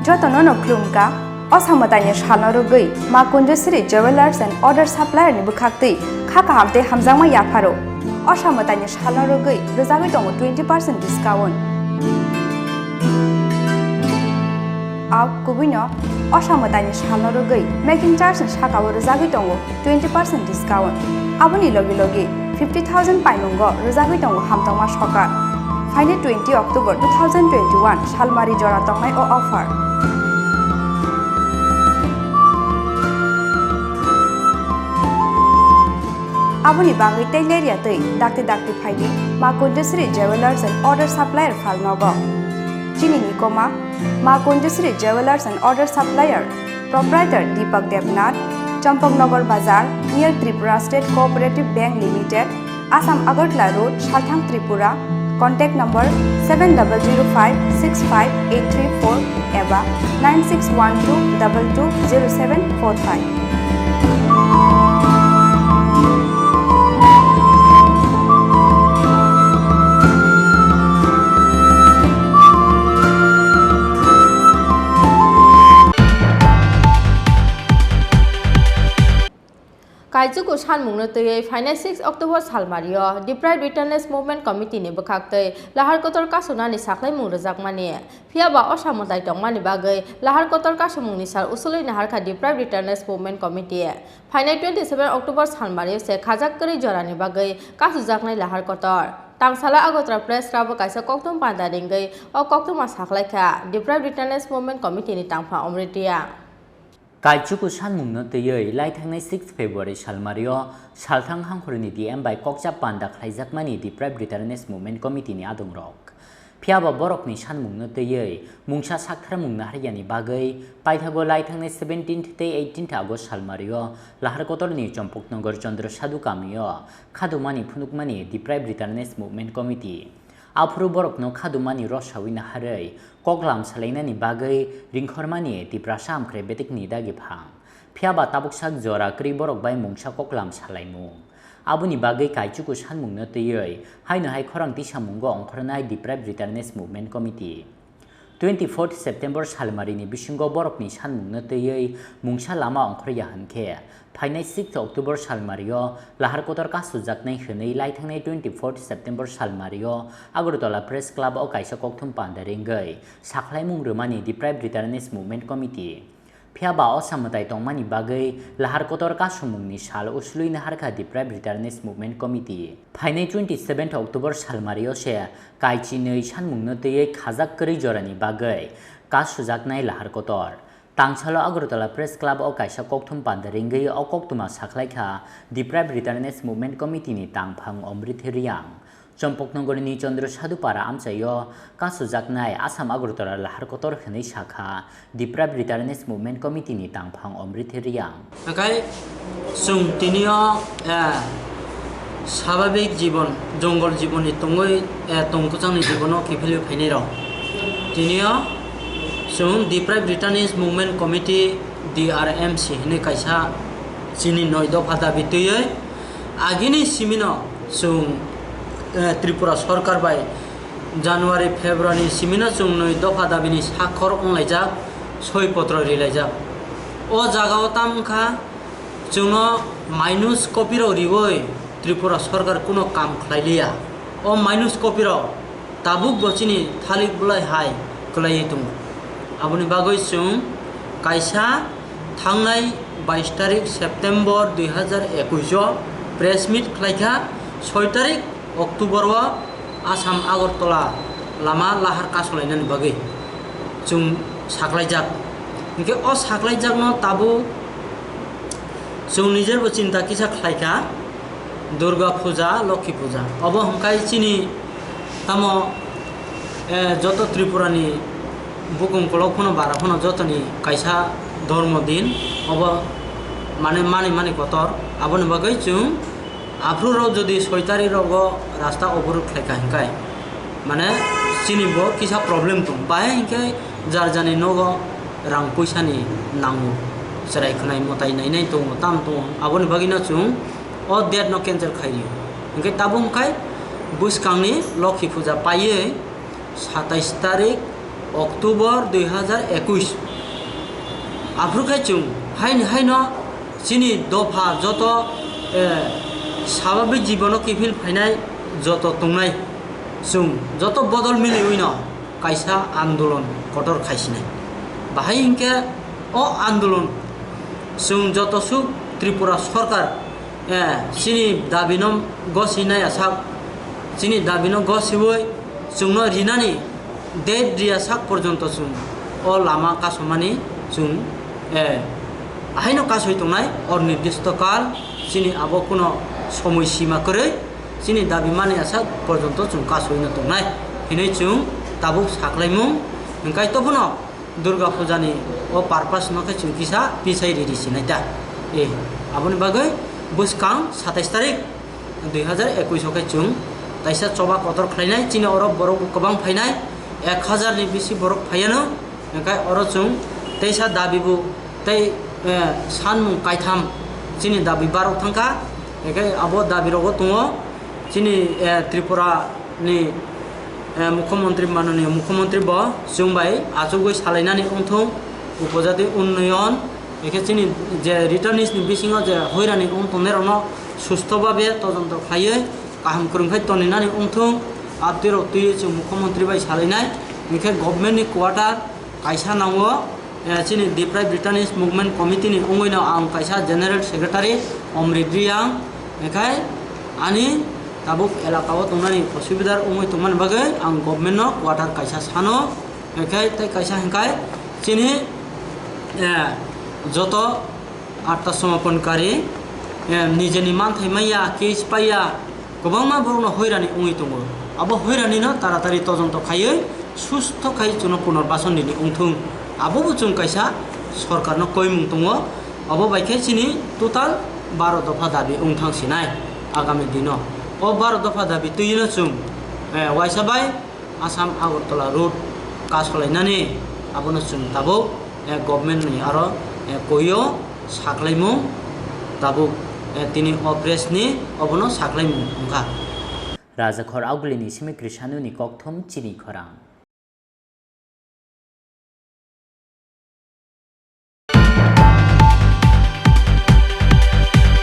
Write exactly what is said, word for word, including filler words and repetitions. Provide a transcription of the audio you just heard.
Jotono no khulumkha, o samwtaini salno rwgwi Ma Kunjasri Jewellers and Other Supplier ni bwkhaktwi kha kaham tei hamjakma yapharo. O samwtaini salno rwgwi rwjagwi tongo twenty percent discount. Au kubuino o samwtaini salno rwgwi making charge ni sakao rwjagwi tongo twenty percent discount. Aboni logi logi fifty thousand paimungo rwjagwi tongo hamtokma sokar. Phainai twenty October two thousand twenty-one salmari jora tongnai o offer. Aboni bagwi tei lerya twi dakti dakti phaidi Ma Kunjasri Jewellers and Other Supplier phalnogo. Chini nikoma Ma Kunjasri Jewellers and Other Supplier, Proprietor Deepak Debnath, Champaknagar Bazar, near Tripura State Cooperative Bank Limited, Assam Agartala Road, Salthang, Tripura. Contact number seven double zero five six five eight three four eba nine six one two double two zero seven four five. Kaichuku sanmungno twiwi phainai six October salmario Deprived Retirees Movement Committee ni bwkhaktwi lahar kotor kasunani saklaimung rwjakmani, phiyaba o samwtai tongmani bagwi lahar kotor kasumungni sal usulwi naharkha Deprived Retirees Movement Committee. Phainai twenty seven October salmario se khajak kwrwi jorani bagwi kasujaknai lahar kotor. Tangsala Agartala Press Club o kaisa kokthum panda ringwi o koktwma saklaikha Deprived Retirees Movement Committee ni tangphang Omrit Reang. Kaichuku sanmungno twiwi laithangnai six February salmario Salthang Hangkhorni D M bai kokcha panda khlaijakmani Deprived Retirees Movement Committee ni adongrok. Phiyaba borokni sanmungno twiwi mungsa saktharmung naharjani bagwi paithago laithangnai seventeenth tei eighteenth August salmario Lahar Kotorni Champaknagar Chandra Sadhu kamio khadumani phunukmani Deprived Retirees Movement Committee. Aphuru borokno khadumani rosawi naharwi koklam salainani bagwi ringkhormani Tiprasa Amkhre Betekni dagi phang. Phiyaba tabuksak jora kwrwi borok bai mungsa koklam salaimung. Aboni bagwi kaichuku sanmungno twiwi haino hai khorang tisamungo ongkhornai Deprived Retirees Movement Committee. Twenty fourth September salmarini bisingo borokni sanmungno twiwi mungsa lama ongkhorya hwnkhe, phainai sixth October salmario lahar kotor kasujaknai hwnwi laithangnai twenty fourth September salmario Agartala Press Club o kaisa kokthum panda ringwi sakhlaimung rwmani Deprived Retirees Movement Committee. Phiyaba o samwtai tongmani bagwi lahar kotor kasumungni sal usulwi naharkha Deprived Retirees Movement Committee. Phainai twenty seventh October salmario se kaichi nwi sanmungno twiwi khajak kwrwi jorani bagwi kasujaknai lahar kotor. Tangsalo Agartala Press Club o kaisa kokthum panda ringwi o koktwma sakhlaikha Deprived Retirees Movement Committee ni tangphang Omrit Reang. Champaknagarni Chandra Sadhupara amchaio kasujaknai Assam Agartala lahar kotor hwnwi sakha Deprived Retirees Movement Committee ni tangphang Omrit Reang. Hwnkhe chwng tinio, eh, swabhabik jibon, jongol jibonni tongwi, eh, tongkwchangni jibono kiphilwi phainairok. Tinio chwng Deprived Retirees Movement Committee, D R M C hwnwi kaisa chini noi dopha dabi twiwi agini simino chwng, eh, Tripura Sorkar bai January, February simino chwng noi dopha dabini sakhor wnglaijak, soi potro rilaijak. O jagao tamo wngkha chwngno minus copy rok riwi Tripura Sorkar kuno kam khlailiya. O minus copy rok tabuk bo chini thalik bwlai hai kwlaiwi tongo. Aboni bagwi chwng kaisa thangnai bais tarik September dui hazar ekush o press meet khlaikha, soi tarik October o Assam Agartala lama lahar kasolainani bagwi chwng saklaijak. Hinkhe o saklaijakno tabuk chwng nijerbo chinta kisa khlaikha, Durga Puja, Lokhi Puja. Obo hwnkhai chini tamo, eh, joto Tripurani bukung kolok phano bara phano jotoni kaisa dhormo din. Obo mane mani mani kotor. Aboni bagwi chwng aphuru rok jodi soi tarik rogo rasta oborot khlaikha hinkhai, mane chini bo kisa problem tong. Bahai hinkhai jar jani nogo rang puisani nango. Chwrai khwnai mwtai nainai tongo, tam tongo. Aboni bagwino chwng o date no cancel khaio. Hinkhe tabuk khai bwskangni Lokhi Puja paiwi satais tarik October dui hazar ekush. Aphuru khe chwng haini haino chini dopha joto, eh, swabhabik jibono kiphil phainai joto tongnai chwng joto bodol miliwino kaisa andolon kotor khaisinai. Bahai hinkhe o andolon chwng joto suk Tripura sorkar, eh, chini dabino gosinai asak, chini dabino gosiwi chwngno rinani date riya sak porjonto chwng o lama kasomani chwng, eh, ahaino kasoi tongnai, onirdisto kal chini abo kuno somoi sima kwrwi chini dabi mani asak porjonto chwng kasoino tongnai hinwi chwng tabuk saklaimung hwnkhe tobono Durga Puja ni o purpose no khe chwng kisa pisai riri sinai ta. Eh, aboni bagwi bwskang satais tarik dui hazar ekush o khe chwng taisa choba kotor khlainai, chini oro borok kwbang phainai, ek hazar ni bisi borok phaiano, hwnkhe oro chwng teisa dabi bo tei, eh, sanmung kaitham chini dabi barok thangkha, hwnkhe abo dabi rogo tongo chini, eh, Tripura ni, eh, Mukhyamantri, Mananiya Mukhyamantri bo chwng bai achugwi salainani wngthung, upojati unnoyon, ekhe chini je returnees ni bisingo je hoirani wng tongnairokno sustho babe todonto khlaiwi kaham kwrwng khai toninani wngthung, abtwi rok twiwi chwng Mukhyamantri bai salainai, hinkhe government ni quarter kaisa nango, eh, chini Deprived Returnees Movement Committee ni wngwi no ang kaisa General Secretary Omrit Reang, hwnkhe ani tabuk elaka o tongnani osubidar wngwi tongmani bagwi ang government no quarter kaisa sano, hwnkhe tei kaisa hwnkhe chini, eh, joto Atta somaponkari, eh, nijeni manthai maya, case paiya, kwbangma borokno hoirani wngwi tongo. Abo hoiranino taratari todonto khaiwi sustho khai chwngno punarbason rini wngthung. Abobo chwng kaisa sorkarno koimung tongo. Abo bai khe chini total baro dopha dabi wngthang sinai agami dino. O baro dopha dabi twino chwng, eh, waisa bai Assam Agartala road kasolainani abono chwng tabuk, eh, government ni aro, eh, koio saklaimung tabuk, eh, tini o press ni obono saklaimung wngkha. Rajakhor Auguli ni simi Krishanoni kokthum chini khorang.